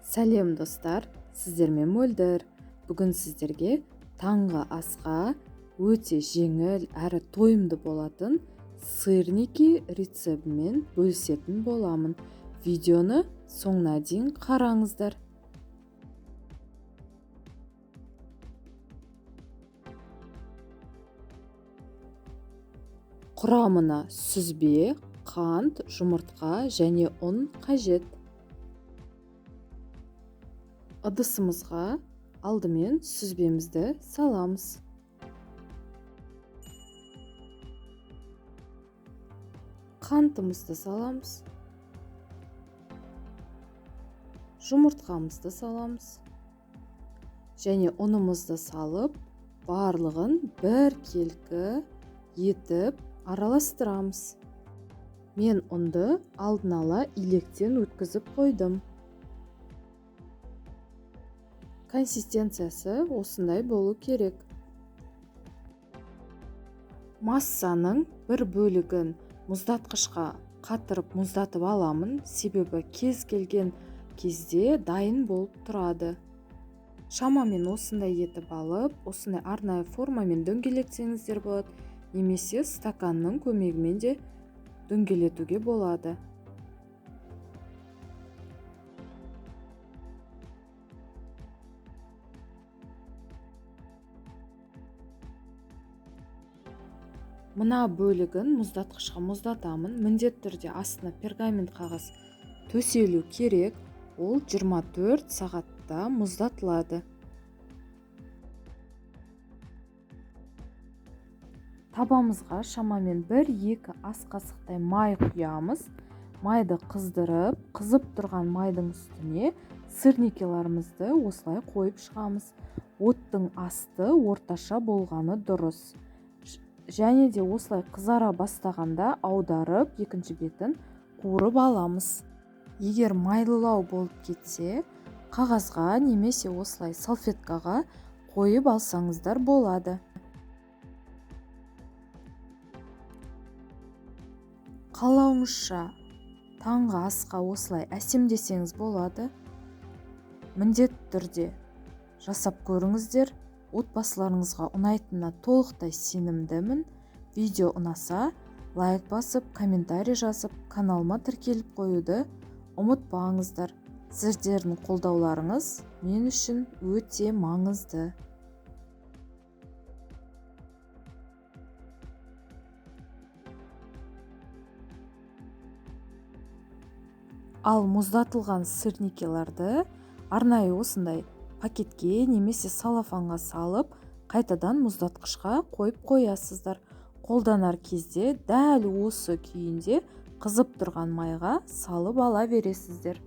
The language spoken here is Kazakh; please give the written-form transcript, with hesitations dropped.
Сәлем достар, сіздермен Мөлдір. Бүгін сіздерге таңғы асқа өте жеңіл әрі тойымды болатын сырники рецептімен бөлісетін боламын. Видеоны соңына дейін қараңыздар. Құрамына сүзбе, қант, жұмыртқа және ұн қажет. Ыдысымызға алдымен сүзбемізді саламыз. Қантымызды саламыз. Жұмыртқамызды саламыз. Және ұнымызды салып, барлығын біркелкі етіп араластырамыз. Мен ұнды алдын ала илектен өткізіп қойдым. Консистенциясы осындай болу керек. Массаның бір бөлігін мұздатқышқа қатырып мұздатып аламын, себебі кез келген кезде дайын болып тұрады. Шамамен осындай етіп алып, осындай арнайы формамен дөңгелетсеңіздер болады, немесе стаканның көмегімен де дөңгелетуге болады. Мына бөлігін мұздатқышқа мұздатамын. Міндетті түрде астына пергамент қағаз төселу керек. Ол 24 сағатта мұздатылады. Табамызға шамамен 1-2 ас қасықтай май құямыз. Майды қыздырып, қызып тұрған майдың үстіне сырникеларымызды осылай қойып шығамыз. Оттың асты орташа болғаны дұрыс. Және де осылай қызара бастағанда аударып, екінші бетін қуырып аламыз. Егер майлылау болып кетсе, қағазға немесе осылай салфеткаға қойып алсаңыздар болады. Қалауыңызша таңғы асқа осылай әсемдесеңіз болады. Міндетті түрде жасап көріңіздер. Отбасыларыңызға ұнайтынына толықтай сенімдімін. Видео ұнаса, лайк басып, комментарий жазып, каналыма тіркеліп қоюды ұмытпаңыздар. Сіздердің қолдауларыңыз мен үшін өте маңызды. Ал мұздатылған сырникеларды арнайы осындай пакетке немесе салафанға салып, қайтадан мұздатқышқа қойып қоясыздар. Қолданар кезде дәл осы күйінде қызып тұрған майға салып ала бересіздер.